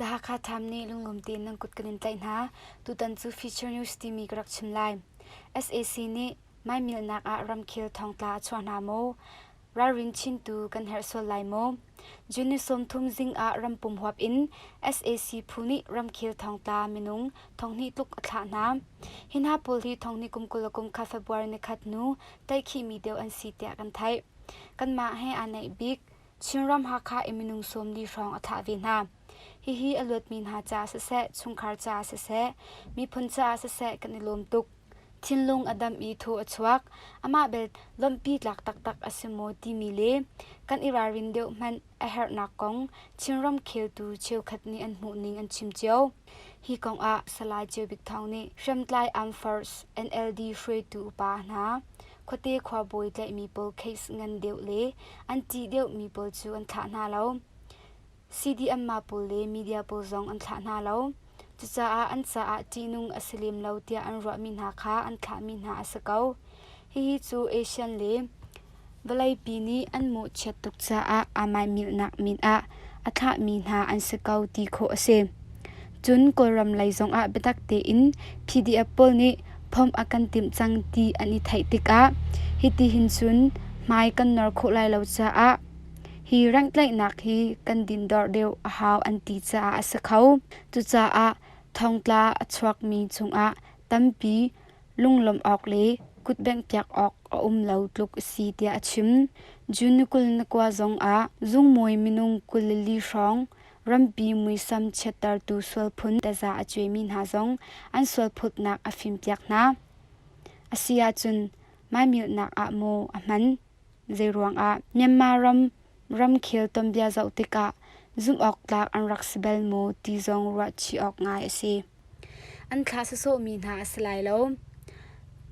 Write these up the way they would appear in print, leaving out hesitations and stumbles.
The Hakha Time nih lunglawm tein nan kut kan in tlaih hna. Tutan cu Feature News timi ka rak chim lai. SAC nih maimilhnak ah ramkhel thongtla a chuah hna maw? Ralrin chintu kan herh sual lai maw? June ni 30 zing ah rampum huap in SAC phu nih ramkhel thongtla minung thonghnih tluk a thlah hna. Hi hna pawl hi thonghnih kum 20 le kum khat February ni khat hnu tlaihkhihmi deuh an si tiah kan theih. Kanmah he aa naih bik Chinram Hakha i minung 40 hrawng a thlah ve hna. Hihi a luatmi hna caah siseh, chungkhar caah siseh, miphun caah siseh kan i lawm tuk. Thinlung a dam i thaw a chuak. Amah bel lawmhpi tlak taktak a si maw timi le kan i ralrin deuh hmanh a herhnak kong Chinram kheltu cheukhat nih an hmuhning an chim cio. Hi kong ah Salai Ceu Bik Thawng nih hriamtlai Armed Force NLD hruaitu upa hna khuate khuabawi tlaihmi pawl case ngan deuh le an ṭih deuhmi pawl cu an thlah hna lo. CDM ma pawl le media pawl zong an thlah hna lo. Cucaah an caah ṭihnung a si lem lo tiah an ruahmi hna kha an thlahmi hna a si ko. Hihi cu Asian le vawleipi nih an mawhchiat tuk caah aa maimilhnak min ah a thlahmi hna an si ko ti khawh a si. Cun Kawlram lei zongah biatak tein PDF pawl nih phomh a kan timh cang ti an i theih tikah hiti hin cun hmai kan nor khawh lai lo caah hi renghtlaihnak hi kan dindorh deuh a hau an ti caah a si kho. Cucaah thongtla a chuakmi cungah tampi lunglawmh awk le kutbengh piak awk a um lo tluk a si tiah a chim. June ni 29 zong ah zungmawi minung 24 hrawng rampi muisam chiattertu sualphun taza a cuaimi hna zong an sualphawtnak a fimpiak hna. A si ahcun maimilhnak ah maw a hman? Zeiruangah Myanmar ram ramkhel tuanbia zoh tikah zumhawktlak an rak si bal maw ti zong ruahchih awk ngai a si. An thlah sawsawhmi hna a si lai lo.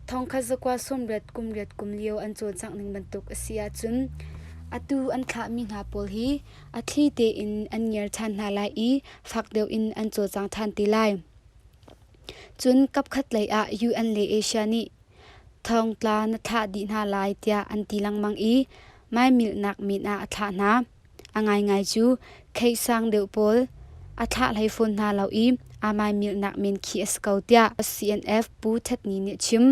Thongkhat zakua sawmriat kum riat kum lio an cawlcangh ning bantuk a si ahcun atu an thlahmi hna pawl hi a thli tein an ngiar ṭhan hna lai i fak deuh in an cawlcang ṭhan te lai. Cun kapkhat lei ah UN le Asia nih thongtla na thlah dih hna lai tiah an ti lengmang i maimilhnak min ah a thlah hna. A ngaingai cu kheih sang deuh pawl a thlah hlei fawn hna lo i aa maimilhnak men khi a si ko tiah CNF Pu Htet Ni nih a chim.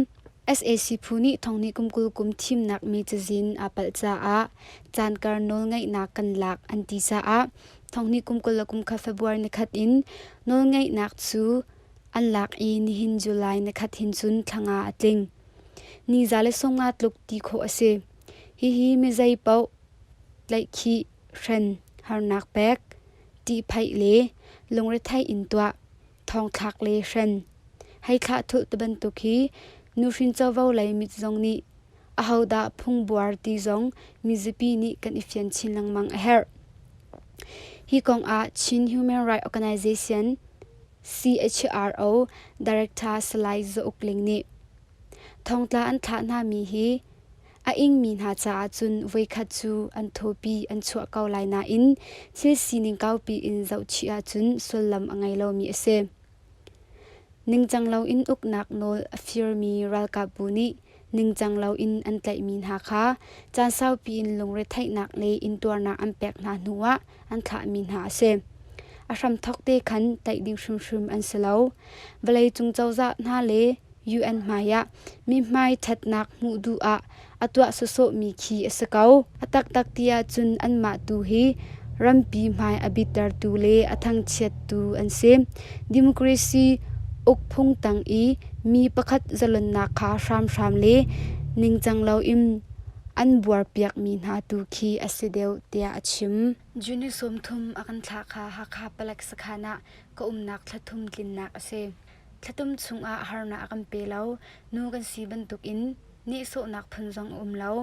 SAC phu nih thonghnih kum 20 kum thimnak mi cazin aa palh caah caankar nawlngeihnak kan lak an ti caah thonghnih kum 20 le kum khat February nikhat in nawlngeihnak cu an lak i nihin July nikhat hin cun thla nga a tling. Ni za le 50 tluk ti khawh a si. Hihi mi zei paoh tlaihkhih, hren, harnak pek, ṭihphaih le lungretheih in tuah, thongthlak le hren, hei thlah thulh tibantuk hi nuhrin covo lei mit zong nih ahodah phungbuar ti zong mizapi nih kan i fian chin lengmang a herh. Hi kong ah Chin Human Rights Organization CHRO Director Salai Zaw Uk Ling nih thongtla an thlah hna mi hi a ingmi hna caah cun voikhat cu an thawpi an chuah ko lai nain thil sining kaupi in zohchih ahcun sullam a ngei lomi a si. Ningcang loin uknak nawl a firmi ralkapbu nih ningcang loin an tlaihmi hna kha caan saupi in lungretheihnak le intuarnak an pek hna hnuah an thlahmi hna a si. A hramthawk te khan tlaih ding hrimhrim an si lo. Vawleicung cozah hna le UN hmaiah mihmai ṭhatnak hmuh duh ah a tuah sawsawhmi khi a si ko. A taktak ti ahcun anmah tu hi rampi hmai a bittertu le a thangchiattu an si. Democracy ukphung tang i mi pakhat zalonnak kha hramhram le ningcang loin an buarpiakmi hna tu khi a si deuh tiah a chim. June 30 a kan thlah kha Hakha palek sakhan ah ka umnak thlathum tlinnak a si. Thlatum chungah harnak a kan pe lo. Nu kan si bantukin nehsawhnak phun zong a um lo.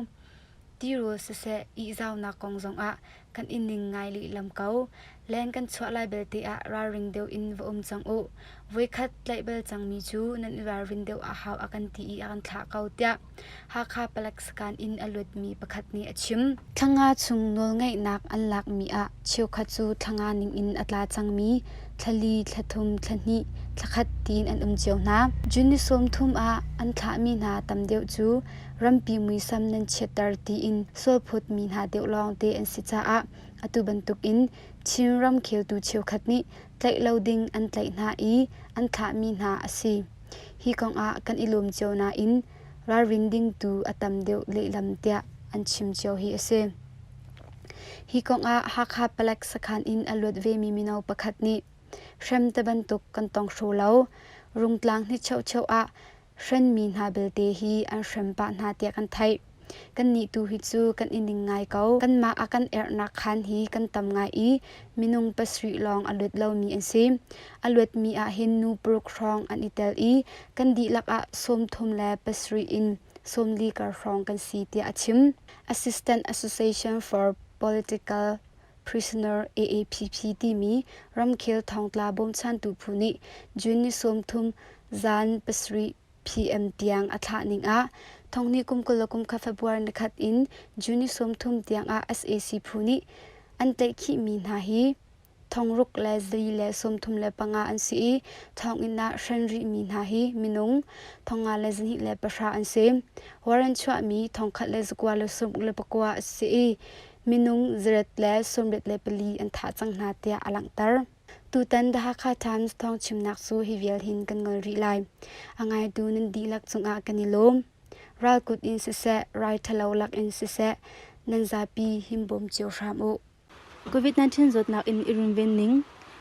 Tirawl siseh, ihzaunak kong zongah kan i ning ngai lehlam ko. Leng kan chuah lai belte ah ralring deuh in va um cang u. Voikhat tlaih bal cangmi cu nan i ralrin deuh a hau a kan ti i a kan thlah ko tiah Hakha palek sakhan in a luatmi pakhat nih a chim. Thla nga chung nawlngeihnak an lakmi ah cheukhat cu thla nga ningin a tla cangmi thla li, thla thum, thla hnih, thla khat tiin an um cio hna. June ni 30 ah an thlahmi hna tam deuh cu rampi muisam nan chiatter tiin sualphawtmi hna deuh lawngte an si caah. ah atu bantukin Chin ramkheltu cheukhat nih tlaih lo ding an tlaih hna i an thlahmi hna a si. Hi kongah kan i lawm cio nain ralrin ding tu a tam deuh lehlam tiah an chim cio hi a si. Hi kongah Hakha palek sakhan in a luat vemi mino pakhat nih hrem te bantuk kan tong hraw lo. Rungtlang hni cheucheu ah hrenmi hna belte hi an hrem pah hna tiah kan theih. Kannih tu hi cu kan i ning ngai ko. Kanmah a kan erhnak khaan hi kan tam ngai i minung pasarih lawng a luat lomi an si. A luatmi ah hin nu paruk hrawng an i tel i kan dihlak ah 37 in 40 kar hrawng kan si tiah a chim. Assistant Association for Political Prisoner AAPP timi ramkhel thongtla bawmchantu phu nih June ni 30 zan 7 PM tiang a thlah ning ah thonghnih kum 20 le kum khat February ni khat in June ni 30 tiang ah sac phu nih an tlaihkhihmi hna hi thongruk le zali le 35 an si i thonginn ah hren rihmi hna hi minung 52 an si. Warrant chuahmi 1129 a si i minung 184 an thah cang hna tiah a langhter. Tutan The Hakha Times thawngchimnak cu hi vial hin kan ngol rih lai. A ngaitu nan dihlak cungah kan i lawm. Ralkut in siseh, rai ṭhalo lak in siseh, nan zapi himbawm cio hram u. COVID-19 zawtnak in i runven ning.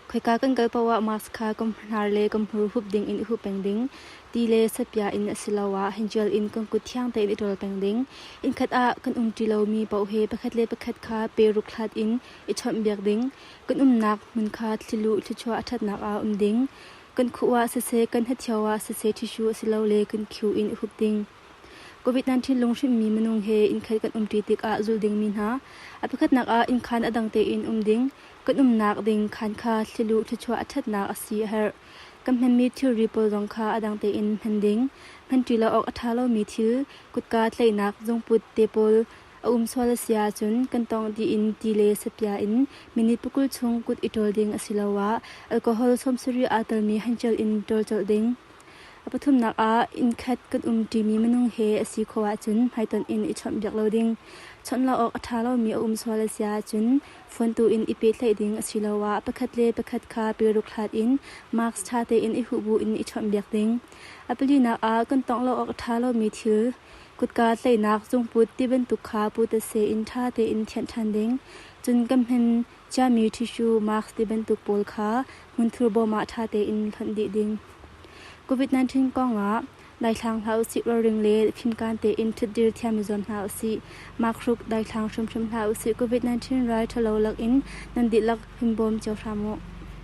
Khoika kan kal paoh ah mask kha kan hnar le kan hmur hup ding in i hup peng ding. Ti le sapia in asiloah handgel in kan kut thiang tein i ṭawl peng ding. Innkhat ah kan umṭi lomi paoh he pakhat le pakhat kha pe ruk hlat in i chawnhbiak ding. Kan umnak hmun kha thliluh thluachuah a ṭhatnak ah um ding. Kan khuh ah siseh, kan hnathiau ah siseh tissue asilole kan khiu in i hup ding. COVID-19 lunghrinhmi minung he innkhat kan umṭi tikah zulh dingmi hna. A pakhatnak ah innkhan a dang tein um ding. Kan umnak ding khaan kha thliluh thluachuah a ṭhatnak a si a herh. Kan hmanmi thilri pawl zong kha a dang tein hman ding. Hmanṭi lo awk a ṭha lomi thil, kutka tlaihnak, zungput te pawl a um sual a si ahcun kan tawngh dih in ti le sapia in minute pakul chung kut i ṭawl ding asiloah alcohol 70 aa telmi handgel in ṭawl colh ding. A pathumnak ah innkhat kan umṭimi minung he a si khawh ahcun hmaitonh in i chawnhbiak lo ding. Chawnh lo awk a ṭha lomi a um sual a si ahcun phone tu in i pehtlaih ding asiloah pakhat le pakhat kha peruk hlat in mask ṭha tein i huh bu in i chawnhbiak ding. A palinak ah kan tawngh lo awk a ṭha lomi thil kutka tlaihnak zungput ti bantuk kha putase in ṭha tein thianh ṭhan ding. Cun kan hman ciami tissue, mask ti bantuk pawl kha hmunthur bawm ah ṭha tein hlonh dih ding. COVID-19 kongah daithlang hlah usih, ralring le fimkaan tein ṭhutdir thiam i zuam hna usih. Makhruk daithlang hrimhrim hlah usih. COVID-19 rai ṭhalo lakin nan dihlak himbawm cio hram u.